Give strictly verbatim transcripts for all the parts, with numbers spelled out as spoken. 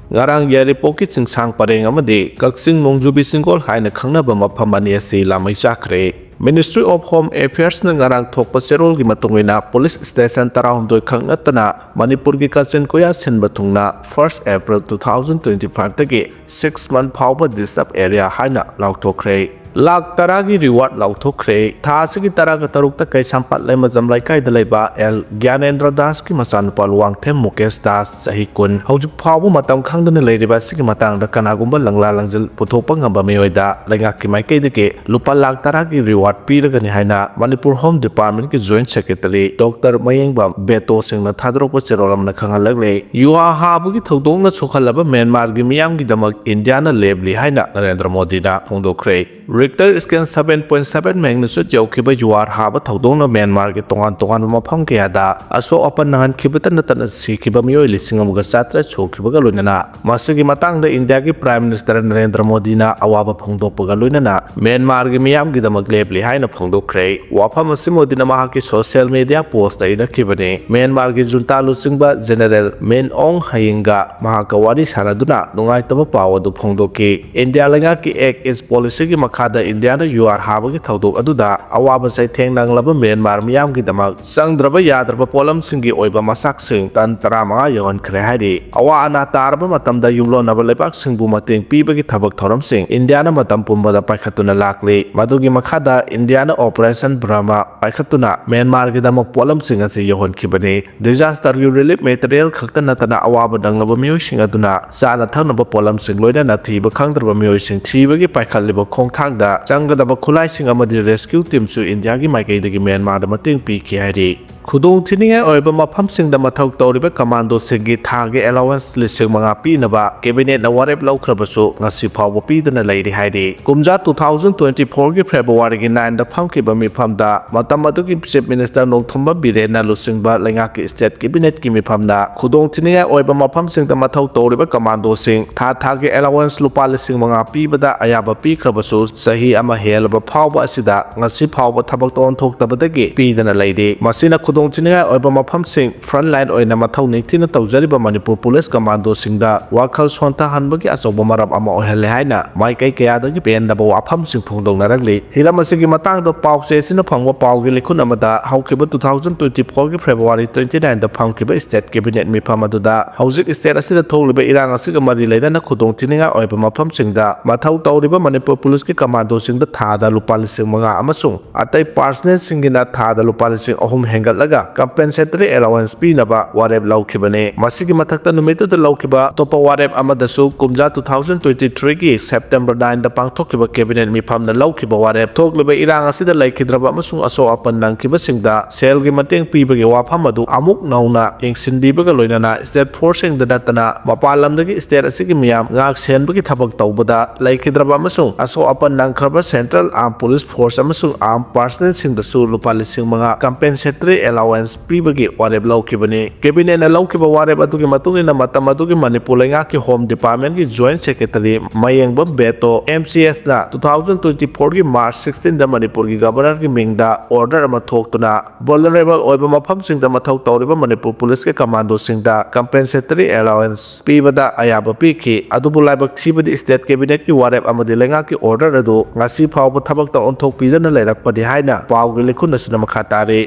ꯉꯔꯥꯡ ꯌꯥꯏꯔꯤꯄꯣꯛꯀꯤ ꯆꯤꯡꯁꯥꯡ ꯄꯔꯦꯡ ꯑꯃꯗꯤ ꯀꯛꯆꯤꯡ ꯅꯣꯡꯖꯨꯕꯤ ꯆꯤꯡꯒꯣꯜ ꯍꯥꯏꯅ ꯈꯪꯅꯕ ꯃꯐꯝ ꯑꯅꯤ ꯑꯁꯤ ꯂꯥꯃꯩ ꯆꯥꯈ꯭ꯔꯦ꯫ Ministry of Home Affairsꯅ ꯉꯔꯥꯡ ꯊꯣꯛꯄ ꯆꯦꯔꯣꯜꯒꯤ ꯃꯇꯨꯡ ꯏꯟꯅ, ꯄꯨꯂꯤꯁ ꯁ꯭ꯇꯦꯁꯟ ꯇꯔꯥꯍꯨꯝꯗꯣꯏ ꯈꯛ ꯅꯠꯇꯅ ꯃꯅꯤꯄꯨꯔꯒꯤ ꯀꯥꯆꯤꯟ ꯀꯣꯌꯥ ꯁꯤꯟꯕ ꯊꯨꯡꯅ first April two thousand twenty fiveꯇꯒꯤ six month ꯐꯥꯎꯕ disturb area ꯍꯥꯏꯅ ꯂꯥꯎꯊꯣꯛꯈ꯭ꯔꯦ꯫ ꯂꯥꯈ ꯇꯔꯥꯒꯤ reward ꯂꯥꯎꯊꯣꯛꯈ꯭ꯔꯦ꯫ ꯊꯥ ꯑꯁꯤꯒꯤ ꯇꯔꯥꯒ ꯇꯔꯨꯛꯇ ꯀꯩꯁꯥꯝꯄꯥꯠ ꯂꯩꯃꯖꯝ ꯂꯩꯀꯥꯏꯗ ꯂꯩꯕ ꯑꯦꯜ ꯒ꯭ꯌꯥꯅꯦꯟꯗ꯭ꯔ ꯗꯥꯁꯀꯤ ꯃꯆꯥꯅꯨꯄꯥ ꯂꯨꯋꯥꯡꯊꯦꯝ ꯃꯨꯀꯦꯁ ꯗꯥꯁ, ꯆꯍꯤ ꯀꯨꯟ, ꯍꯧꯖꯤꯛ ꯐꯥꯎꯕ ꯃꯇꯝ ꯈꯪꯗꯅ ꯂꯩꯔꯤꯕ ꯑꯁꯤꯒꯤ ꯃꯇꯥꯡꯗ ꯀꯅꯥꯒꯨꯝꯕ ꯂꯪꯂꯥ ꯂꯪꯖꯤꯜ ꯄꯨꯊꯣꯛꯄ ꯉꯝꯕ ꯃꯤꯑꯣꯏꯗ ꯂꯩꯉꯥꯛꯀꯤ ꯃꯥꯏꯀꯩꯗꯒꯤ ꯂꯨꯄꯥ ꯂꯥꯈ ꯇꯔꯥꯒꯤ reward ꯄꯤꯔꯒꯅꯤ ꯍꯥꯏꯅ Manipur Home Departmentꯀꯤ Joint Secretary Doctor ꯃꯌꯦꯡꯕꯝ ꯕꯦꯇꯣ ꯁꯤꯡꯅ ꯊꯥꯗꯣꯔꯛꯄ ꯆꯦꯔꯣꯜ ꯑꯃꯅ ꯈꯪꯍꯜꯂꯛꯂꯦ꯫ ꯌꯨꯍꯥ ꯍꯥꯕꯒꯤ ꯊꯧꯗꯣꯛꯅ ꯁꯣꯛꯍꯜꯂꯕ ꯃ꯭ꯌꯥꯟꯃꯥꯔꯒꯤ ꯃꯤꯌꯥꯝꯒꯤꯗꯃꯛ ꯏꯟꯗꯤꯌꯥꯅ ꯂꯦꯞꯂꯤ ꯍꯥꯏꯅ ꯅꯔꯦꯟꯗ꯭ꯔ ꯃꯣꯗꯤꯅ ꯐꯣꯡꯗꯣꯛꯈ꯭ꯔꯦ꯫ Richter scale seven point seven magnitude ꯌꯧꯈꯤꯕ ꯌꯨꯍꯥ ꯍꯥꯕ ꯊꯧꯗꯣꯛꯅ ꯃ꯭ꯌꯥꯟꯃꯥꯔꯒꯤ ꯇꯣꯉꯥꯟ ꯇꯣꯉꯥꯟꯕ ꯃꯐꯝ ꯀꯌꯥꯗ ꯑꯁꯣꯛ ꯑꯄꯟ ꯅꯪꯍꯟꯈꯤꯕꯇ ꯅꯠꯇꯅ ꯁꯤꯈꯤꯕ ꯃꯤꯑꯣꯏ ꯂꯤꯁꯤꯡ ꯑꯃꯒ ꯆꯥꯇꯔꯦꯠ ꯁꯨꯈꯤꯕꯒ ꯂꯣꯏꯅꯅ ꯃꯁꯤꯒꯤ ꯃꯇꯥꯡꯗ ꯏꯟꯗꯤꯌꯥꯒꯤ Prime Minister ꯅꯔꯦꯟꯗ꯭ꯔ ꯃꯣꯗꯤꯅ ꯑꯋꯥꯕ ꯐꯣꯡꯗꯣꯛꯄꯒ ꯂꯣꯏꯅꯅ ꯃ꯭ꯌꯥꯟꯃꯥꯔꯒꯤ ꯃꯤꯌꯥꯝꯒꯤꯗꯃꯛ ꯂꯦꯞꯂꯤ ꯍꯥꯏꯅ ꯐꯣꯡꯗꯣꯛꯈ꯭ꯔꯦ꯫ ꯋꯥꯐꯝ ꯑꯁꯤ ꯃꯣꯗꯤꯅ ꯃꯍꯥꯛꯀꯤ social media postꯇ ꯏꯔꯛꯈꯤꯕꯅꯤ꯫ ꯃ꯭ꯌꯥꯟꯃꯥꯔꯒꯤ junta ꯂꯨꯆꯤꯡꯕ General Min Aung Hlaing ꯒ ꯃꯍꯥꯛꯀ ꯋꯥꯔꯤ ꯁꯥꯅꯗꯨꯅ ꯅꯨꯡꯉꯥꯏꯇꯕ ꯄꯥꯎ ꯑꯗꯨ ꯐꯣꯡꯗꯣꯛꯈꯤ꯫ ꯏꯟꯗꯤꯌꯥ ꯂꯩꯉꯥꯛꯀꯤ Act East policyꯒꯤ ꯃꯈꯥꯗ ꯏꯟꯗꯤꯌꯥꯅ ꯌꯨꯍꯥ ꯍꯥꯕꯒꯤ ꯊꯧꯗꯣꯛ ꯑꯗꯨꯗ ꯑꯋꯥꯕ ꯆꯩꯊꯦꯡ ꯅꯪꯂꯕ ꯃ꯭ꯌꯥꯟꯃꯥꯔ ꯃꯤꯌꯥꯝꯒꯤꯗꯃꯛ ꯆꯪꯗ꯭ꯔꯕ ꯌꯥꯗ꯭ꯔꯕ ꯄꯣꯠꯂꯝꯁꯤꯡꯒꯤ ꯑꯣꯏꯕ ꯃꯆꯥꯛꯁꯤꯡ ꯇꯟ ꯇꯔꯥꯃꯉꯥ ꯌꯧꯍꯟꯈ꯭ꯔꯦ ꯍꯥꯏꯔꯤ꯫ ꯑꯋꯥ ꯑꯅꯥ ꯇꯥꯔꯕ ꯃꯇꯝꯗ ꯌꯨꯝꯂꯣꯟꯅꯕ ꯂꯩꯕꯥꯛꯁꯤꯡꯕꯨ ꯃꯇꯦꯡ ꯄꯤꯕꯒꯤ ꯊꯕꯛ ꯊꯧꯔꯝꯁꯤꯡ ꯏꯟꯗꯤꯌꯥꯅ ꯃꯇꯝ ꯄꯨꯝꯕꯗ ꯄꯥꯏꯈꯠꯇꯨꯅ ꯂꯥꯛꯂꯤ꯫ ꯃꯗꯨꯒꯤ ꯃꯈꯥꯗ ꯏꯟꯗꯤꯌꯥꯅ Operation Brahma ꯄꯥꯏꯈꯠꯇꯨꯅ ꯃ꯭ꯌꯥꯟꯃꯥꯔꯒꯤꯗꯃꯛ ꯄꯣꯠꯂꯝꯁꯤꯡ ꯑꯁꯤ ꯌꯧꯍꯟꯈꯤꯕꯅꯤ꯫ Disasterꯒꯤ relief material ꯈꯛꯇ ꯅꯠꯇꯅ ꯑꯋꯥꯕ ꯅꯪꯂꯕ ꯃꯤꯑꯣꯏꯁꯤꯡ ꯑꯗꯨꯅ ꯆꯥꯅ ꯊꯛꯅꯕ ꯄꯣꯠꯂꯝꯁꯤꯡ ꯂꯣꯏꯅꯅ ꯊꯤꯕ ꯈꯪꯗ꯭ꯔꯕ ꯃꯤꯑꯣꯏꯁꯤꯡ ꯊꯤꯕꯒꯤ ꯄꯥꯏꯈꯠꯂꯤꯕ ꯈꯣꯡꯊꯥꯡꯗ ꯆꯪꯒꯗꯕ ꯈꯨꯠꯂꯥꯏꯁꯤꯡ ꯑꯃꯗꯤ rescue teamꯁꯨ ꯏꯟꯗꯤꯌꯥꯒꯤ ꯃꯥꯏꯀꯩꯗꯒꯤ ꯃ꯭ꯌꯥꯟꯃꯥꯔꯗ ꯃꯇꯦꯡ ꯄꯤꯈꯤ ꯍꯥꯏꯔꯤ꯫ ꯈꯨꯗꯣꯡꯊꯤꯅꯤꯡꯉꯥꯏ ꯑꯣꯏꯕ ꯃꯐꯝꯁꯤꯡꯗ ꯃꯊꯧ ꯇꯧꯔꯤꯕ commandoꯁꯤꯡꯒꯤ ꯊꯥꯒꯤ allowance ꯂꯤꯁꯤꯡ ꯃꯉꯥ ꯄꯤꯅꯕ cabinetꯅ ꯋꯥꯔꯦꯞ ꯂꯧꯈ꯭ꯔꯕꯁꯨ ꯉꯁꯤ ꯐꯥꯎꯕ ꯄꯤꯗꯅ ꯂꯩꯔꯤ ꯍꯥꯏꯔꯤ꯫ ꯀꯨꯝꯖꯥ two thousand twenty fourꯒꯤ Februaryꯒꯤ nineꯗ ꯐꯝꯈꯤꯕ ꯃꯤꯐꯝꯗ ꯃꯇꯝ ꯑꯗꯨꯒꯤ Chief Minister ꯅꯣꯡꯊꯣꯝꯕꯝ ꯕꯤꯔꯦꯟꯅ ꯂꯨꯆꯤꯡꯕ ꯂꯩꯉꯥꯛꯀꯤ state cabinetꯀꯤ ꯃꯤꯐꯝꯅ ꯈꯨꯗꯣꯡꯊꯤꯅꯤꯡꯉꯥꯏ ꯑꯣꯏꯕ ꯃꯐꯝꯁꯤꯡꯗ ꯃꯊꯧ ꯇꯧꯔꯤꯕ commandoꯁꯤꯡ ꯊꯥ ꯊꯥꯒꯤ allowance ꯂꯨꯄꯥ ꯂꯤꯁꯤꯡ ꯃꯉꯥ ꯄꯤꯕꯗ ꯑꯌꯥꯕ ꯄꯤꯈ꯭ꯔꯕꯁꯨ ꯆꯍꯤ ꯑꯃ ꯍꯦꯜꯂꯕ ꯐꯥꯎꯕ ꯑꯁꯤꯗ ꯉꯁꯤ ꯐꯥꯎꯕ ꯊꯕꯛꯇ ꯑꯣꯟꯊꯣꯛꯇꯕꯗꯒꯤ ꯄꯤꯗꯅ ꯂꯩꯔꯤ꯫ ꯃꯁꯤꯅ ꯈꯨꯗꯣꯡ ꯈꯨꯗꯣꯡꯊꯤꯅꯤꯡꯉꯥꯏ ꯑꯣꯏꯕ ꯃꯐꯝꯁꯤꯡ front line ꯑꯣꯏꯅ ꯃꯊꯧ ꯅꯤꯡꯊꯤꯅ ꯇꯧꯖꯔꯤꯕ ꯃꯅꯤꯄꯨꯔ ꯄꯨꯂꯤꯁ ꯀꯃꯥꯟꯗꯣꯁꯤꯡꯗ ꯋꯥꯈꯜ ꯁꯣꯟꯊꯍꯟꯕꯒꯤ ꯑꯆꯧꯕ ꯃꯔꯝ ꯑꯃ ꯑꯣꯏꯍꯜꯂꯦ ꯍꯥꯏꯅ ꯃꯥꯏꯀꯩ ꯀꯌꯥꯗꯒꯤ ꯄꯦꯟꯗꯕ ꯋꯥꯐꯝꯁꯤꯡ ꯐꯣꯡꯗꯣꯛꯅꯔꯛꯂꯤ꯫ ꯍꯤꯔꯝ ꯑꯁꯤꯒꯤ ꯃꯇꯥꯡꯗ ꯄꯥꯎꯆꯦ ꯑꯁꯤꯅ ꯐꯪꯕ ꯄꯥꯎꯒꯤ ꯂꯤꯈꯨꯟ ꯑꯃꯗ ꯍꯧꯈꯤꯕ two thousand twenty fourꯒꯤ February twenty nineꯗ ꯐꯪꯈꯤꯕ state cabinet ꯃꯤꯐꯝ ꯑꯗꯨꯗ ꯍꯧꯖꯤꯛ state ꯑꯁꯤꯗ ꯊꯣꯛꯂꯤꯕ ꯏꯔꯥꯡ ꯑꯁꯤꯒ ꯃꯔꯤ ꯂꯩꯅꯅ ꯈꯨꯗꯣꯡꯊꯤꯅꯤꯡꯉꯥꯏ ꯑꯣꯏꯕ ꯃꯐꯝꯁꯤꯡꯗ ꯃꯊꯧ ꯇꯧꯔꯤꯕ ꯃꯅꯤꯄꯨꯔ ꯄꯨꯂꯤꯁꯀꯤ ꯀꯃꯥꯟꯗꯣꯁꯤꯡꯗ ꯊꯥꯗ ꯂꯨꯄꯥ ꯂꯤꯁꯤꯡ ꯃꯉꯥ ꯑꯃꯁꯨꯡ ꯑꯇꯩ personnelꯁꯤꯡꯒꯤꯅ ꯊꯥꯗ ꯂꯨꯄꯥ ꯂꯤꯁꯤꯡ ꯑꯍꯨꯝ ꯍꯦꯟꯒꯠꯂꯒ compensatory allowance ꯄꯤꯅꯕ ꯋꯥꯔꯦꯞ ꯂꯧꯈꯤꯕꯅꯤ꯫ ꯃꯁꯤꯒꯤ ꯃꯊꯛꯇ ꯅꯨꯃꯤꯠꯇꯨꯗ ꯂꯧꯈꯤꯕ ꯑꯇꯣꯞꯄ ꯋꯥꯔꯦꯞ ꯑꯃꯗꯁꯨ ꯀꯨꯝꯖꯥ two thousand twenty threeꯒꯤ September nineꯗ ꯄꯥꯡꯊꯣꯛꯈꯤꯕ cabinet ꯃꯤꯐꯝꯅ ꯂꯧꯈꯤꯕ ꯋꯥꯔꯦꯞ ꯊꯣꯛꯂꯤꯕ ꯏꯔꯥꯡ ꯑꯁꯤꯗ ꯂꯩꯈꯤꯗ꯭ꯔꯕ ꯑꯃꯁꯨꯡ ꯑꯁꯣꯛ ꯑꯄꯟ ꯅꯪꯈꯤꯕꯁꯤꯡꯗ ꯁꯦꯜꯒꯤ ꯃꯇꯦꯡ ꯄꯤꯕꯒꯤ ꯋꯥꯐꯝ ꯑꯗꯨ ꯑꯃꯨꯛ ꯅꯧꯅ ꯌꯦꯡꯁꯤꯟꯕꯤꯕꯒ ꯂꯣꯏꯅꯅ state forceꯁꯤꯡꯗ ꯅꯠꯇꯅ ꯃꯄꯥꯟ ꯂꯝꯗꯒꯤ state ꯑꯁꯤꯒꯤ ꯃꯤꯌꯥꯝ ꯉꯥꯛ ꯁꯦꯟꯕꯒꯤ ꯊꯕꯛ ꯇꯧꯕꯗ ꯂꯩꯈꯤꯗ꯭ꯔꯕ ꯑꯃꯁꯨꯡ ꯑꯁꯣꯛ ꯑꯄꯟ ꯅꯪꯈ꯭ꯔꯕ Central Armed Police Force ꯑꯃꯁꯨꯡ armed personnelꯁꯤꯡꯗꯁꯨ ꯂꯨꯄꯥ ꯂꯤꯁꯤꯡ ꯃꯉꯥ compensatory allowance ꯄꯤꯕꯒꯤ ꯋꯥꯔꯦꯞ ꯂꯧꯈꯤꯕꯅꯤ꯫ Cabinetꯅ ꯂꯧꯈꯤꯕ ꯋꯥꯔꯦꯞ ꯑꯗꯨꯒꯤ ꯃꯇꯨꯡ ꯏꯟꯅ ꯃꯇꯝ ꯑꯗꯨꯒꯤ ꯃꯅꯤꯄꯨꯔ ꯂꯩꯉꯥꯛꯀꯤ Home Departmentꯀꯤ Joint Secretary ꯃꯌꯦꯡꯕꯝ ꯕꯦꯇꯣ MCSꯅ two thousand twenty fourꯒꯤ March sixteenꯗ ꯃꯅꯤꯄꯨꯔꯒꯤ Governorꯒꯤ ꯃꯤꯡꯗ order ꯑꯃ ꯊꯣꯛꯇꯨꯅ vulnerable ꯑꯣꯏꯕ ꯃꯐꯝꯁꯤꯡꯗ ꯃꯊꯧ ꯇꯧꯔꯤꯕ ꯃꯅꯤꯄꯨꯔ ꯄꯨꯂꯤꯁꯀꯤ ꯀꯃꯥꯟꯗꯣꯁꯤꯡꯗ compensatory allowance ꯄꯤꯕꯗ ꯑꯌꯥꯕ ꯄꯤꯈꯤ꯫ ꯑꯗꯨꯕꯨ ꯂꯥꯏꯕꯛ ꯊꯤꯕꯗꯤ state cabinetꯀꯤ ꯋꯥꯔꯦꯞ ꯑꯃꯗꯤ ꯂꯩꯉꯥꯛꯀꯤ order ꯑꯗꯨ ꯉꯁꯤ ꯐꯥꯎꯕ ꯊꯕꯛꯇ ꯑꯣꯟꯊꯣꯛꯄꯤꯗꯅ ꯂꯩꯔꯛꯄꯅꯤ ꯍꯥꯏꯅ ꯄꯥꯎꯒꯤ ꯂꯤꯈꯨꯟ ꯑꯁꯤꯅ ꯃꯈꯥ ꯇꯥꯔꯤ꯫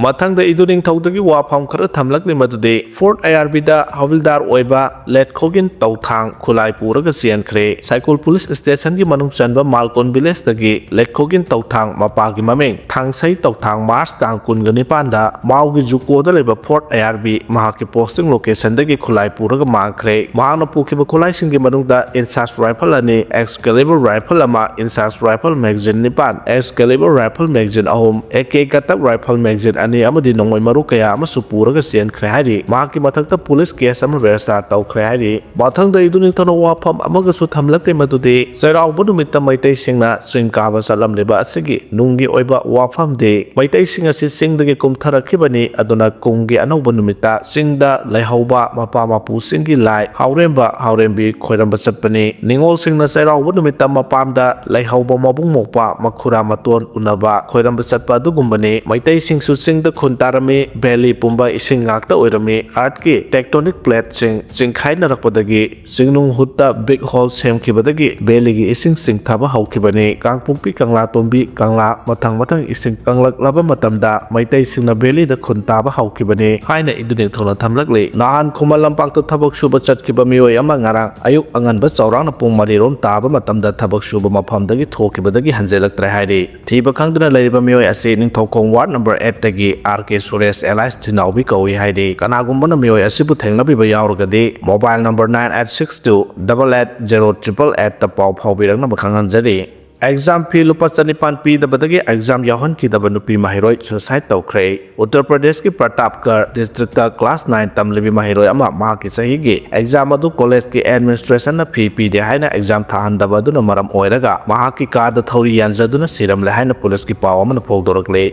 ꯃꯊꯪꯗ ꯏꯗꯨ ꯅꯤꯡꯊꯧꯗꯒꯤ ꯋꯥꯐꯝ ꯈꯔ ꯊꯝꯂꯛꯂꯤ, ꯃꯗꯨꯗꯤ Fort IRBꯗ ꯍꯧꯜꯗꯥꯔ ꯑꯣꯏꯕ ꯂꯦꯠꯈꯣꯒꯤꯟ ꯇꯧꯊꯥꯡ ꯈꯨꯠꯂꯥꯏ ꯄꯨꯔꯒ ꯆꯦꯟꯈ꯭ꯔꯦ꯫ ꯁꯥꯏꯀꯨꯜ ꯄꯨꯂꯤꯁ ꯁ꯭ꯇꯦꯁꯟꯒꯤ ꯃꯅꯨꯡ ꯆꯟꯕ ꯃꯥꯜꯀꯣꯟ ꯚꯤꯂꯦꯖꯇꯒꯤ ꯂꯦꯠꯈꯣꯒꯤꯟ ꯇꯧꯊꯥꯡ, ꯃꯄꯥꯒꯤ ꯃꯃꯤꯡ ꯊꯥꯡꯁꯩ ꯇꯧꯊꯥꯡ, March ꯇꯥꯡ ꯀꯨꯟꯒ ꯅꯤꯄꯥꯟꯗ ꯃꯥꯎꯒꯤ ꯖꯨꯀꯣꯗ ꯂꯩꯕ Fort IRB ꯃꯍꯥꯛꯀꯤ posting locationꯗꯒꯤ ꯈꯨꯠꯂꯥꯏ ꯄꯨꯔꯒ ꯃꯥꯡꯈ꯭ꯔꯦ꯫ ꯃꯍꯥꯛꯅ ꯄꯨꯈꯤꯕ ꯈꯨꯠꯂꯥꯏꯁꯤꯡꯒꯤ ꯃꯅꯨꯡꯗ INSAS rifle ꯑꯅꯤ, Excalibur rifle ꯑꯃ, INSAS rifle magazine ꯅꯤꯄꯥꯟ, Excalibur rifle magazine ꯑꯍꯨꯝ, AK Katak rifle magazine ꯑꯅꯤ ꯑꯃꯗꯤ ꯅꯣꯡꯃꯩ ꯃꯔꯨ ꯀꯌꯥ ꯑꯃꯁꯨ ꯄꯨꯔꯒ ꯆꯦꯟꯈ꯭ꯔꯦ ꯍꯥꯏꯔꯤ꯫ ꯃꯍꯥꯛꯀꯤ ꯃꯊꯛꯇ ꯄꯨꯂꯤꯁ case ꯑꯃ register ꯇꯧꯈ꯭ꯔꯦ ꯍꯥꯏꯔꯤ꯫ ꯃꯊꯪꯗ ꯏꯗꯨ ꯅꯤꯡꯊꯧꯅ ꯋꯥꯐꯝ ꯑꯃꯒꯁꯨ ꯊꯝꯂꯛꯂꯤ, ꯃꯗꯨꯗꯤ ꯆꯩꯔꯥꯎꯕ ꯅꯨꯃꯤꯠꯇ ꯃꯩꯇꯩꯁꯤꯡꯅ ꯆꯤꯡ ꯀꯥꯕ ꯆꯠꯂꯝꯂꯤꯕ ꯑꯁꯤꯒꯤ ꯅꯨꯡꯒꯤ ꯑꯣꯏꯕ ꯋꯥꯐꯝꯗꯤ ꯃꯩꯇꯩꯁꯤꯡ ꯑꯁꯤ ꯆꯤꯡꯗꯒꯤ ꯀꯨꯝꯊꯔꯛꯈꯤꯕꯅꯤ꯫ ꯑꯗꯨꯅ ꯀꯨꯝꯒꯤ ꯑꯅꯧꯕ ꯅꯨꯃꯤꯠꯇ ꯆꯤꯡꯗ ꯂꯩꯍꯧꯕ ꯃꯄꯥ ꯃꯄꯨꯁꯤꯡꯒꯤ ꯂꯥꯏ ꯍꯥꯎꯔꯦꯝꯕ ꯍꯥꯎꯔꯦꯝꯕꯤ ꯈꯣꯏꯔꯝꯕ ꯆꯠꯄꯅꯤ꯫ ꯅꯤꯉꯣꯜꯁꯤꯡꯅ ꯆꯩꯔꯥꯎꯕ ꯅꯨꯃꯤꯠꯇ ꯃꯄꯥꯝꯗ ꯂꯩꯍꯧꯕ ꯃꯕꯨꯡ ꯃꯧꯄ꯭ꯋꯥ ꯃꯈꯨꯔꯥ ꯃꯇꯣꯟ ꯎꯅꯕ ꯈꯣꯏꯔꯝꯕ ꯆꯠꯄ ꯑꯗꯨꯒꯨꯝꯕꯅꯤ꯫ ꯃꯩꯇꯩꯁꯤꯡꯁꯨ ꯆꯤꯡ ꯗ ꯈꯨꯟ ꯇꯥꯔꯝꯃꯤ꯫ ꯚꯦꯂꯤ ꯄꯨꯝꯕ ꯏꯁꯤꯡ ꯉꯥꯛꯇ ꯑꯣꯏꯔꯝꯃꯤ꯫ ꯑꯥꯔꯠꯀꯤ ꯇꯦꯛꯇꯣꯅꯤꯛ ꯄ꯭ꯂꯦꯠꯁꯤꯡ ꯆꯤꯡꯈꯥꯏꯅꯔꯛꯄꯗꯒꯤ ꯆꯤꯡꯅꯨꯡ ꯍꯨꯠꯇ ꯕꯤꯛ ꯍꯣꯜ ꯁꯦꯝꯈꯤꯕꯗꯒꯤ ꯚꯦꯂꯤꯒꯤ ꯏꯁꯤꯡ ꯆꯤꯡꯊꯕ ꯍꯧꯈꯤꯕꯅꯤ꯫ ꯀꯥꯡꯄꯣꯛꯄꯤ, ꯀꯪꯂꯥꯇꯣꯡꯕꯤ, ꯀꯪꯂꯥ ꯃꯊꯪ ꯃꯊꯪ ꯏꯁꯤꯡ ꯀꯪꯂꯛꯂꯕ ꯃꯇꯝꯗ ꯃꯩꯇꯩꯁꯤꯡꯅ ꯚꯦꯂꯤꯗ ꯈꯨꯟ ꯇꯥꯕ ꯍꯧꯈꯤꯕꯅꯤ ꯍꯥꯏꯅ ꯏꯗꯨ ꯅꯤꯡꯊꯧꯅ ꯊꯝꯂꯛꯂꯤ꯫ ꯅꯍꯥꯟ ꯈꯨꯃꯟ ꯂꯝꯄꯥꯛꯇ ꯊꯕꯛ ꯁꯨꯕ ꯆꯠꯈꯤꯕ ꯃꯤꯑꯣꯏ ꯑꯃ ꯉꯔꯥꯡ ꯑꯌꯨꯛ ꯑꯉꯟꯕ ꯆꯥꯎꯔꯥꯛꯅ ꯄꯨꯡ ꯃꯔꯤ ꯔꯣꯝ ꯇꯥꯕ ꯃꯇꯝꯗ ꯊꯕꯛ ꯁꯨꯕ ꯃꯐꯝꯗꯒꯤ ꯊꯣꯛꯈꯤꯕꯗꯒꯤ ꯍꯟꯖꯤꯜꯂꯛꯇ꯭ꯔꯦ ꯍꯥꯏꯔꯤ꯫ ꯊꯤꯕ ꯈꯪꯗꯅ ꯂꯩꯔꯤꯕ ꯃꯤꯑꯣꯏ ꯑꯁꯤ ꯅꯤꯡꯊꯧꯈꯣꯡ ꯋꯥꯔꯗ ꯅꯝꯕꯔ ꯑꯦꯠꯇꯒꯤ ꯑꯥꯔ ꯀꯦ ꯁꯨꯔꯦꯁ alias ꯊꯤꯅꯥꯎꯕꯤ ꯀꯧꯏ ꯍꯥꯏꯔꯤ꯫ ꯀꯅꯥꯒꯨꯝꯕꯅ ꯃꯤꯑꯣꯏ ꯑꯁꯤꯕꯨ ꯊꯦꯡꯅꯕꯤꯕ ꯌꯥꯎꯔꯒꯗꯤ mobile number nine eight six two double eight zero triple eight ꯇ ꯄꯥꯎ ꯐꯥꯎꯕꯤꯔꯛꯅꯕ ꯈꯪꯍꯟꯖꯔꯤ꯫ ꯑꯦꯛꯖꯥꯝ ꯐꯤ ꯂꯨꯄꯥ ꯆꯅꯤꯄꯥꯟ ꯄꯤꯗꯕꯗꯒꯤ ꯑꯦꯛꯖꯥꯝ ꯌꯥꯎꯍꯟꯈꯤꯗꯕ ꯅꯨꯄꯤ ꯃꯍꯩꯔꯣꯏ suicide ꯇꯧꯈ꯭ꯔꯦ꯫ ꯎꯠꯇꯔ ꯄ꯭ꯔꯗꯦꯁꯀꯤ ꯄ꯭ꯔꯇꯥꯞꯒꯔ ꯗꯤꯁꯇ꯭ꯔꯤꯛꯇ ꯀ꯭ꯂꯥꯁ ꯅꯥꯏꯟ ꯇꯝꯂꯤꯕꯤ ꯃꯍꯩꯔꯣꯏ ꯑꯃ ꯃꯍꯥꯛꯀꯤ ꯆꯍꯤꯒꯤ ꯑꯦꯛꯖꯥꯝ ꯑꯗꯨ ꯀꯣꯂꯦꯖꯀꯤ ꯑꯦꯗꯃꯤꯅꯤꯁꯇ꯭ꯔꯦꯁꯟꯅ ꯐꯤ ꯄꯤꯗꯦ ꯍꯥꯏꯅ ꯑꯦꯛꯖꯥꯝ ꯊꯥꯍꯟꯗꯕ ꯑꯗꯨꯅ ꯃꯔꯝ ꯑꯣꯏꯔꯒ ꯃꯍꯥꯛꯀꯤ ꯀꯥꯗ ꯊꯧꯔꯤ ꯌꯥꯟꯖꯗꯨꯅ ꯁꯤꯔꯝꯂꯦ ꯍꯥꯏꯅ ꯄꯨꯂꯤꯁꯀꯤ ꯄꯥꯎ ꯑꯃꯅ ꯐꯣꯡꯗꯣꯔꯛꯂꯤ꯫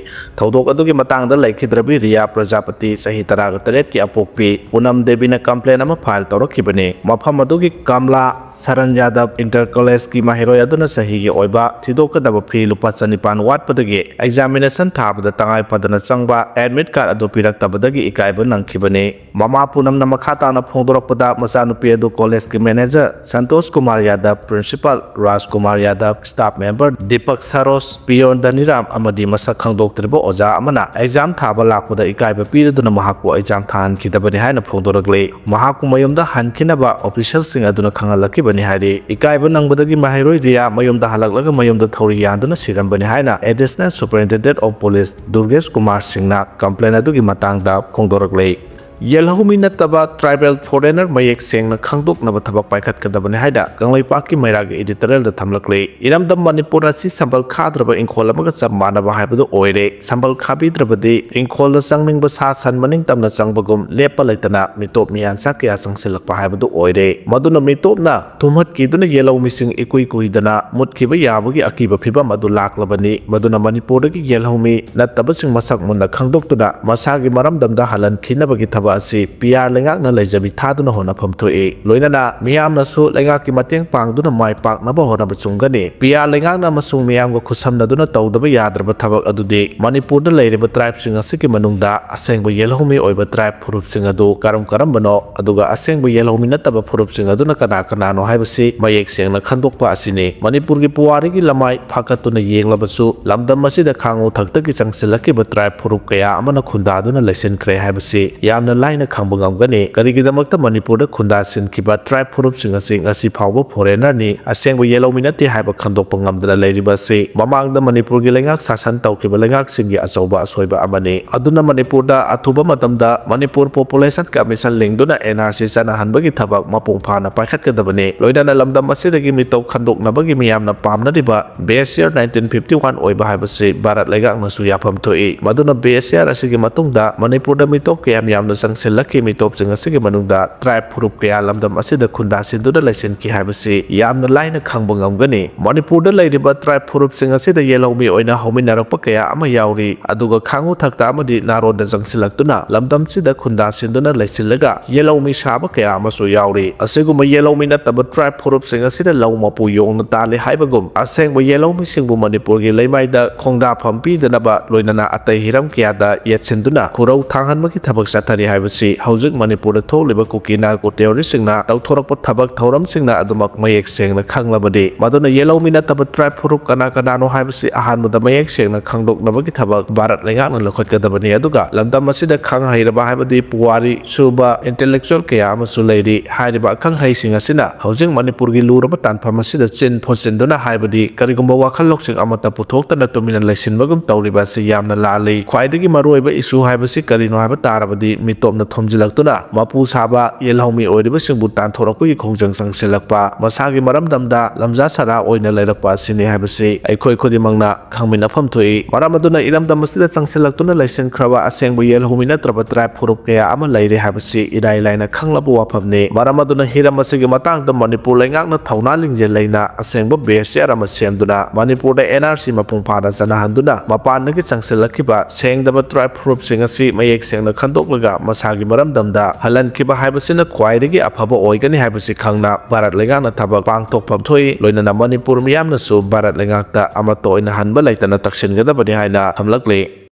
ꯊꯧꯗꯣꯛ ꯑꯗꯨꯒꯤ ꯃꯇꯥꯡꯗ ꯂꯩꯈꯤꯗ꯭ꯔꯕꯤ ꯔꯤꯌꯥ ꯄ꯭ꯔꯖꯥꯄꯇꯤ, ꯆꯍꯤ ꯇꯔꯥꯒ ꯇꯔꯦꯠꯀꯤ ꯑꯄꯣꯛꯄꯤ ꯄꯨꯅꯝ ꯗꯦꯕꯤꯅ complaint ꯑꯃ file ꯇꯧꯔꯛꯈꯤꯕꯅꯤ꯫ ꯃꯐꯝ ꯑꯗꯨꯒꯤ ꯀꯝꯂꯥ ꯁꯔꯟ ꯌꯥꯗꯕ ꯏꯟꯇꯔ ꯀꯣꯂꯦꯖꯀꯤ ꯃꯍꯩꯔꯣꯏ ꯑꯗꯨꯅ ꯆꯍꯤꯒꯤ ꯑꯣꯏꯕ ꯊꯤꯗꯣꯛꯀꯗꯕ ꯐꯤ ꯂꯨꯄꯥ ꯆꯅꯤꯄꯥꯟ ꯋꯥꯠꯄꯗꯒꯤ examination ꯊꯥꯕꯗ ꯇꯉꯥꯏ ꯐꯗꯅ ꯆꯪꯕ admit card ꯑꯗꯨ ꯄꯤꯔꯛꯇꯕꯗꯒꯤ ꯏꯀꯥꯏꯕ ꯅꯪꯈꯤꯕꯅꯤ꯫ ꯃꯃꯥ ꯄꯨꯅꯝꯅ ꯃꯈꯥ ꯇꯥꯅ ꯐꯣꯡꯗꯣꯔꯛꯄꯗ, ꯃꯆꯥꯅꯨꯄꯤ ꯑꯗꯨ ꯀꯣꯂꯦꯖꯀꯤ manager ꯁꯟꯇꯣꯁ ꯀꯨꯃꯥꯔ ꯌꯥꯗꯕ, principal ꯔꯥꯖ ꯀꯨꯃꯥꯔ ꯌꯥꯗꯕ, staff member Deepak Saroj, peon ꯙꯅꯤꯔꯥꯝ ꯑꯃꯗꯤ ꯃꯁꯛ ꯈꯪꯗꯣꯛꯇ꯭ꯔꯤꯕ ꯑꯣꯖꯥ ꯑꯃꯅ exam ꯊꯥꯕ ꯂꯥꯛꯄꯗ ꯏꯀꯥꯏꯕ ꯄꯤꯔꯗꯨꯅ ꯃꯍꯥꯛꯄꯨ exam ꯊꯥꯍꯟꯈꯤꯗꯕꯅꯤ ꯍꯥꯏꯅ ꯐꯣꯡꯗꯣꯔꯛꯂꯤ꯫ ꯃꯍꯥꯛꯄꯨ ꯃꯌꯨꯝꯗ ꯍꯟꯈꯤꯅꯕ officialꯁꯤꯡ ꯑꯗꯨꯅ ꯈꯪꯍꯜꯂꯛꯈꯤꯕꯅꯤ ꯍꯥꯏꯔꯤ꯫ ꯏꯀꯥꯏꯕ ꯅꯪꯕꯗꯒꯤ ꯃꯍꯩꯔꯣꯏ ꯔꯤꯌꯥ ꯃꯌꯨꯝꯗ ꯍꯜꯂꯛꯂꯒ ꯃꯌꯨꯝꯗ ꯊꯧꯔꯤ ꯌꯥꯟꯗꯨꯅ ꯁꯤꯔꯝꯕꯅꯤ ꯍꯥꯏꯅ Additional Superintendent of Police ꯗꯨꯔꯒꯦꯁ Kumar ꯁꯤꯡꯅ complaint ꯑꯗꯨꯒꯤ ꯃꯇꯥꯡꯗ ꯐꯣꯡꯗꯣꯔꯛꯂꯤ꯫ ꯌꯦꯜꯍꯧꯃꯤ ꯅꯠꯇꯕ tribal foreigner ꯃꯌꯦꯛ ꯁꯦꯡꯅ ꯈꯪꯗꯣꯛꯅꯕ ꯊꯕꯛ ꯄꯥꯏꯈꯠꯀꯗꯕꯅꯤ ꯍꯥꯏꯅ ꯀꯪꯂꯩꯄꯥꯛꯀꯤ ꯃꯩꯔꯥꯒꯤ editorialꯗ ꯊꯝꯂꯛꯂꯤ꯫ ꯏꯔꯝꯗꯝ ꯃꯅꯤꯄꯨꯔ ꯑꯁꯤ ꯁꯝꯕꯜ ꯈꯥꯗ꯭ꯔꯕ ꯏꯪꯈꯣꯜ ꯑꯃꯒ ꯆꯞ ꯃꯥꯟꯅꯕ ꯍꯥꯏꯕꯗꯨ ꯑꯣꯏꯔꯦ꯫ ꯁꯝꯕꯜ ꯈꯥꯕꯤꯗ꯭ꯔꯕꯗꯤ ꯏꯪꯈꯣꯜꯗ ꯆꯪꯅꯤꯡꯕ ꯁꯥ ꯁꯟ ꯃꯅꯤꯡ ꯇꯝꯅ ꯆꯪꯕꯒꯨꯝ ꯂꯦꯞꯄ ꯂꯩꯇꯅ ꯃꯤꯇꯣꯞ ꯃꯤꯌꯥꯟꯆꯥ ꯀꯌꯥ ꯆꯪꯁꯤꯜꯂꯛꯄ ꯍꯥꯏꯕꯗꯨ ꯑꯣꯏꯔꯦ꯫ ꯃꯗꯨꯅ ꯃꯤꯇꯣꯞꯅ ꯊꯨꯝꯍꯠꯈꯤꯗꯨꯅ ꯌꯦꯜꯍꯧꯃꯤꯁꯤꯡ ꯏꯀꯨꯏ ꯀꯨꯏꯗꯅ ꯃꯨꯠꯈꯤꯕ ꯌꯥꯕꯒꯤ ꯑꯀꯤꯕ ꯐꯤꯚꯝ ꯑꯗꯨ ꯂꯥꯛꯂꯕꯅꯤ꯫ ꯃꯗꯨꯅ ꯃꯅꯤꯄꯨꯔꯗꯒꯤ ꯌꯦꯜꯍꯧꯃꯤ ꯅꯠꯇꯕꯁꯤꯡ ꯃꯁꯛ ꯃꯨꯟꯅ ꯈꯪꯗꯣꯛꯇꯨꯅ ꯃꯁꯥꯒꯤ ꯃꯔꯝꯗꯝꯗ ꯍꯜꯍꯟꯈꯤꯅꯕꯒꯤ ꯊꯕꯛ ꯑꯁꯤ ꯄꯤ ꯑꯥꯔ ꯂꯩꯉꯥꯛꯅ ꯂꯩꯖꯕꯤ ꯊꯥꯗꯨꯅ ꯍꯣꯠꯅꯐꯝ ꯊꯣꯛꯏ꯫ ꯂꯣꯏꯅꯅ ꯃꯤꯌꯥꯝꯅꯁꯨ ꯂꯩꯉꯥꯛꯀꯤ ꯃꯇꯦꯡ ꯄꯥꯡꯗꯨꯅ ꯃꯥꯏ ꯄꯥꯛꯅꯕ ꯍꯣꯠꯅꯕ ꯆꯨꯝꯒꯅꯤ꯫ ꯄꯤ ꯑꯥꯔ ꯂꯩꯉꯥꯛꯅ ꯑꯃꯁꯨꯡ ꯃꯤꯌꯥꯝꯒ ꯈꯨꯠꯁꯝꯅꯗꯨꯅ ꯇꯧꯗꯕ ꯌꯥꯗ꯭ꯔꯕ ꯊꯕꯛ ꯑꯗꯨꯗꯤ ꯃꯅꯤꯄꯨꯔꯗ ꯂꯩꯔꯤꯕ ꯇ꯭ꯔꯥꯏꯕꯁꯤꯡ ꯑꯁꯤꯒꯤ ꯃꯅꯨꯡꯗ ꯑꯁꯦꯡꯕ ꯌꯦꯜꯍꯧꯃꯤ ꯑꯣꯏꯕ ꯇ꯭ꯔꯥꯏꯕ ꯐꯨꯔꯨꯞꯁꯤꯡ ꯑꯗꯨ ꯀꯔꯝ ꯀꯔꯝꯕꯅꯣ, ꯑꯗꯨꯒ ꯑꯁꯦꯡꯕ ꯌꯦꯜꯍꯧꯃꯤ ꯅꯠꯇꯕ ꯐꯨꯔꯨꯞꯁꯤꯡ ꯑꯗꯨꯅ ꯀꯅꯥ ꯀꯅꯥꯅꯣ ꯍꯥꯏꯕꯁꯤ ꯃꯌꯦꯛ ꯁꯦꯡꯅ ꯈꯟꯗꯣꯛꯄ ꯑꯁꯤꯅꯤ꯫ ꯃꯅꯤꯄꯨꯔꯒꯤ ꯄꯨꯋꯥꯔꯤꯒꯤ ꯂꯃꯥꯏ ꯐꯥꯀꯠꯇꯨꯅ ꯌꯦꯡꯂꯕꯁꯨ, ꯂꯝꯗꯝ ꯑꯁꯤꯗ ꯈꯥꯉꯨ ꯊꯛꯇꯒꯤ ꯆꯪꯁꯤꯜꯂꯛꯈꯤꯕ ꯇ꯭ꯔꯥꯏꯕ ꯐꯨꯔꯨꯞ ꯀꯌꯥ ꯑꯃꯅ ꯈꯨꯟꯗꯥꯗꯨꯅ ꯂꯩꯁꯤꯟꯈ꯭ꯔꯦ ꯍꯥꯏꯕꯁꯤ ꯌꯥꯝꯅ ꯂꯥꯏꯅ ꯈꯪꯕ ꯉꯝꯒꯅꯤ꯫ ꯀꯔꯤꯒꯤꯗꯃꯛꯇ ꯃꯅꯤꯄꯨꯔꯗ ꯈꯨꯟꯗꯥ ꯁꯤꯟꯈꯤꯕ ꯇ꯭ꯔꯥꯏꯕ ꯐꯨꯔꯨꯞꯁꯤꯡ ꯑꯁꯤ ꯉꯁꯤ ꯐꯥꯎꯕ ꯐꯣꯔꯦꯅꯔꯅꯤ, ꯑꯁꯦꯡꯕ ꯌꯦꯜꯍꯧꯃꯤ ꯅꯠꯇꯦ ꯍꯥꯏꯕ ꯈꯪꯗꯣꯛꯄ ꯉꯝꯗꯅ ꯂꯩꯔꯤꯕ ꯑꯁꯤ ꯃꯃꯥꯡꯗ ꯃꯅꯤꯄꯨꯔꯒꯤ ꯂꯩꯉꯥꯛ ꯁꯥꯁꯟ ꯇꯧꯈꯤꯕ ꯂꯩꯉꯥꯛꯁꯤꯡꯒꯤ ꯑꯆꯧꯕ ꯑꯁꯣꯏꯕ ꯑꯃꯅꯤ꯫ ꯑꯗꯨꯅ ꯃꯅꯤꯄꯨꯔꯗ ꯑꯊꯨꯕ ꯃꯇꯝꯗ ꯃꯅꯤꯄꯨꯔ ꯄꯣꯄꯨꯂꯦꯁꯟ ꯀꯃꯤꯁꯟ ꯂꯤꯡꯗꯨꯅ ꯑꯦꯟ ꯑꯥꯔ ꯁꯤ ꯆꯠꯅꯍꯟꯕꯒꯤ ꯊꯕꯛ ꯃꯄꯨꯡ ꯐꯥꯅ ꯄꯥꯏꯈꯠꯀꯗꯕꯅꯤ꯫ ꯂꯣꯏꯅꯅ ꯂꯝꯗꯝ ꯑꯁꯤꯗꯒꯤ ꯃꯤꯇꯧ ꯈꯟꯗꯣꯛꯅꯕꯒꯤ ꯃꯤꯌꯥꯝꯅ ꯄꯥꯝꯅꯔꯤꯕ ꯕꯦꯁ ꯌꯔ ꯅꯥꯏꯟꯇꯤꯟ ꯐꯤꯐꯇꯤ ꯋꯥꯟ ꯑꯣꯏꯕ ꯍꯥꯏꯕꯁꯤ ꯚꯥꯔꯠ ꯂꯩꯉꯥꯛꯅꯁꯨ ꯌꯥꯐꯝ ꯊꯣꯛꯏ꯫ ꯃꯗꯨꯅ ꯕꯦꯁ ꯌꯔ ꯑꯁꯤꯒꯤ ꯃꯇꯨꯡꯗ ꯃꯅꯤꯄꯨꯔꯗ ꯃꯤꯇꯣꯞ ꯀꯌꯥꯝ ꯌꯥꯝꯅ ꯆꯪꯁꯤꯜꯂꯛꯈꯤ꯫ ꯃꯤꯇꯣꯞꯁꯤꯡ ꯑꯁꯤꯒꯤ ꯃꯅꯨꯡꯗ ꯇ꯭ꯔꯥꯏꯕ ꯐꯨꯔꯨꯞ ꯀꯌꯥ ꯂꯝꯗꯝ ꯑꯁꯤꯗ ꯈꯨꯟꯗꯥꯁꯤꯟꯗꯨꯅ ꯂꯩꯁꯤꯟꯈꯤ ꯍꯥꯏꯕꯁꯤ ꯌꯥꯝꯅ ꯂꯥꯏꯅ ꯈꯪꯕ ꯉꯝꯒꯅꯤ꯫ ꯃꯅꯤꯄꯨꯔꯗ ꯂꯩꯔꯤꯕ ꯇ꯭ꯔꯥꯏꯕ ꯐꯨꯔꯨꯞꯁꯤꯡ ꯑꯁꯤꯗ ꯌꯦꯜꯍꯧꯃꯤ ꯑꯣꯏꯅ ꯍꯧꯃꯤꯟꯅꯔꯛꯄ ꯀꯌꯥ ꯑꯃ ꯌꯥꯎꯔꯤ, ꯑꯗꯨꯒ ꯈꯥꯉꯨ ꯊꯛꯇ ꯑꯃꯗꯤ ꯅꯥꯔꯣꯟꯗ ꯆꯪꯁꯤꯜꯂꯛꯇꯨꯅ ꯂꯝꯗꯝꯁꯤꯗ ꯈꯨꯟꯗꯥꯁꯤꯟꯗꯨꯅ ꯂꯩꯁꯤꯜꯂꯒ ꯌꯦꯜꯍꯧꯃꯤ ꯁꯥꯕ ꯀꯌꯥ ꯑꯃꯁꯨ ꯌꯥꯎꯔꯤ꯫ ꯑꯁꯤꯒꯨꯝꯕ ꯌꯦꯜꯍꯧꯃꯤ ꯅꯠꯇꯕ ꯇ꯭ꯔꯥꯏꯕ ꯐꯨꯔꯨꯞꯁꯤꯡ ꯑꯁꯤꯅ ꯂꯧ ꯃꯄꯨ ꯌꯣꯡꯅ ꯇꯥꯜꯂꯤ ꯍꯥꯏꯕꯒꯨꯝ, ꯑꯁꯦꯡꯕ ꯌꯦꯜꯍꯧꯃꯤꯁꯤꯡꯕꯨ ꯃꯅꯤꯄꯨꯔꯒꯤ ꯂꯩꯃꯥꯏꯗ ꯈꯣꯡꯗꯥꯐꯝ ꯄꯤꯗꯅꯕ, ꯂꯣꯏꯅꯅ ꯑꯇꯩ ꯍꯤꯔꯝ ꯀꯌꯥꯗ ꯌꯦꯠꯁꯤꯟꯗꯨꯅ ꯈꯨꯔꯧ ꯊꯥꯡꯍꯟꯕꯒꯤ ꯊꯕꯛ ꯆꯠꯊꯔꯤ ꯍꯥꯏꯕꯁꯤ ꯍꯧꯖꯤꯛ ꯃꯅꯤꯄꯨꯔꯗ ꯊꯣꯛꯂꯤꯕ ꯀꯨꯀꯤ ꯅꯥꯔꯀꯣ ꯇꯦꯔꯣꯔꯤꯁꯁꯤꯡꯅ ꯇꯧꯊꯣꯔꯛꯄ ꯊꯕꯛ ꯊꯧꯔꯝꯁꯤꯡꯅ ꯑꯗꯨꯃꯛ ꯃꯌꯦꯛ ꯁꯦꯡꯅ ꯈꯪꯂꯕꯗꯤ, ꯃꯗꯨꯅ ꯌꯦꯜꯍꯧꯃꯤ ꯅꯠꯇꯕ ꯇ꯭ꯔꯥꯏꯕ ꯐꯨꯔꯨꯞ ꯀꯅꯥ ꯀꯅꯥꯅꯣ ꯍꯥꯏꯕꯁꯤ ꯑꯍꯥꯟꯕꯗ ꯃꯌꯦꯛ ꯁꯦꯡꯅ ꯈꯪꯗꯣꯛꯅꯕꯒꯤ ꯊꯕꯛ ꯚꯥꯔꯠ ꯂꯩꯉꯥꯛꯅ ꯂꯧꯈꯠꯀꯗꯕꯅꯤ꯫ ꯑꯗꯨꯒ ꯂꯝꯗꯝ ꯑꯁꯤꯗ ꯈꯪ ꯍꯩꯔꯕ ꯍꯥꯏꯕꯗꯤ ꯄꯨꯋꯥꯔꯤ ꯁꯨꯕ ꯏꯟꯇꯦꯂꯦꯛꯆꯨꯋꯦꯜ ꯀꯌꯥ ꯑꯃꯁꯨ ꯂꯩꯔꯤ꯫ ꯍꯥꯏꯔꯤꯕ ꯑꯈꯪ ꯑꯍꯩꯁꯤꯡ ꯑꯁꯤꯅ ꯍꯧꯖꯤꯛ ꯃꯅꯤꯄꯨꯔꯒꯤ ꯂꯨꯔꯕ ꯇꯥꯟꯐꯝ ꯑꯁꯤꯗ ꯆꯤꯟ ꯐꯣꯠꯆꯤꯟꯗꯨꯅ ꯍꯥꯏꯕꯗꯤ ꯀꯔꯤꯒꯨꯝꯕ ꯋꯥꯈꯜ ꯂꯧꯁꯤꯡ ꯑꯃꯠꯇ ꯄꯨꯊꯣꯛꯇꯅ ꯇꯨꯃꯤꯟꯅ ꯂꯩꯁꯤꯟꯕꯒꯨꯝ ꯇꯧꯔꯤꯕ ꯑꯁꯤ ꯌꯥꯝꯅ ꯂꯥꯜꯂꯤ꯫ ꯈ꯭ꯋꯥꯏꯗꯒꯤ ꯃꯔꯨꯑꯣꯏꯕ ꯏꯁꯨ ꯍꯥꯏꯕꯁꯤ ꯀꯔꯤꯅꯣ ꯍꯥꯏꯕ ꯇꯥꯔꯕꯗꯤ ꯃꯤꯇꯣꯞꯅ ꯊꯣꯝꯖꯤꯜꯂꯛꯇꯨꯅ ꯃꯄꯨ ꯁꯥꯕ ꯌꯦꯜꯍꯧꯃꯤ ꯑꯣꯏꯔꯤꯕꯁꯤꯡꯕꯨ ꯇꯥꯟꯊꯣꯔꯛꯄꯒꯤ ꯈꯣꯡꯖꯪ ꯆꯪꯁꯤꯜꯂꯛꯄ, ꯃꯁꯥꯒꯤ ꯃꯔꯝꯗꯝꯗ ꯂꯝꯖꯥ ꯁꯔꯥ ꯑꯣꯏꯅ ꯂꯩꯔꯛꯄ ꯑꯁꯤꯅꯤ ꯍꯥꯏꯕꯁꯤ ꯑꯩꯈꯣꯏ ꯈꯨꯗꯤꯡꯃꯛꯅ ꯈꯪꯃꯤꯟꯅꯐꯝ ꯊꯣꯛꯏ꯫ ꯃꯔꯝ ꯑꯗꯨꯅ ꯏꯔꯝꯗꯝ ꯑꯁꯤꯗ ꯆꯪꯁꯤꯜꯂꯛꯇꯨꯅ ꯂꯩꯁꯤꯟꯈ꯭ꯔꯕ ꯑꯁꯦꯡꯕ ꯌꯦꯜꯍꯧꯃꯤ ꯅꯠꯇ꯭ꯔꯕ ꯇ꯭ꯔꯥꯏꯕ ꯐꯨꯔꯨꯞ ꯀꯌꯥ ꯑꯃ ꯂꯩꯔꯦ ꯍꯥꯏꯕꯁꯤ ꯏꯔꯥꯏ ꯂꯥꯏꯅ ꯈꯪꯂꯕ ꯋꯥꯐꯝꯅꯤ꯫ ꯃꯔꯝ ꯑꯗꯨꯅ ꯍꯤꯔꯝ ꯑꯁꯤꯒꯤ ꯃꯇꯥꯡꯗ ꯃꯅꯤꯄꯨꯔ ꯂꯩꯉꯥꯛꯅ ꯊꯧꯅꯥ ꯂꯤꯡꯖꯦꯜ ꯂꯩꯅ ꯑꯁꯦꯡꯕ ꯕꯦꯁ ꯌꯥꯔ ꯑꯃ ꯁꯦꯝꯗꯨꯅ ꯃꯅꯤꯄꯨꯔꯗ ꯑꯦꯟ ꯑꯥꯔ ꯁꯤ ꯃꯄꯨꯡ ꯐꯥꯅ ꯆꯠꯅꯍꯟꯗꯨꯅ ꯃꯄꯥꯟꯗꯒꯤ ꯆꯪꯁꯤꯜꯂꯛꯈꯤꯕ ꯁꯦꯡꯗꯕ ꯇ꯭ꯔꯥꯏꯕ ꯐꯨꯔꯨꯞꯁꯤꯡ ꯑꯁꯤ ꯃꯌꯦꯛ ꯁꯦꯡꯅ ꯈꯟꯗꯣꯛꯂꯒ ꯏꯁꯥꯒꯤ ꯃꯔꯝꯗꯝꯗ ꯍꯜꯍꯟꯈꯤꯕ ꯍꯥꯏꯕꯁꯤꯅ ꯈ꯭ꯋꯥꯏꯗꯒꯤ ꯑꯐꯕ ꯑꯣꯏꯒꯅꯤ ꯍꯥꯏꯕꯁꯤ ꯈꯪꯅ ꯚꯥꯔꯠ ꯂꯩꯉꯥꯛꯅ ꯊꯕꯛ ꯄꯥꯡꯊꯣꯛꯐꯝ ꯊꯣꯛꯏ꯫ ꯂꯣꯏꯅꯅ ꯃꯅꯤꯄꯨꯔ ꯃꯤꯌꯥꯝꯅꯁꯨ ꯚꯥꯔꯠ ꯂꯩꯉꯥꯛꯇ ꯑꯃꯠꯇ ꯑꯣꯏꯅ ꯍꯟꯕ ꯂꯩꯇꯅ ꯇꯛꯁꯤꯟꯒꯗꯕꯅꯤ ꯍꯥꯏꯅ ꯊꯝꯂꯛꯂꯤ꯫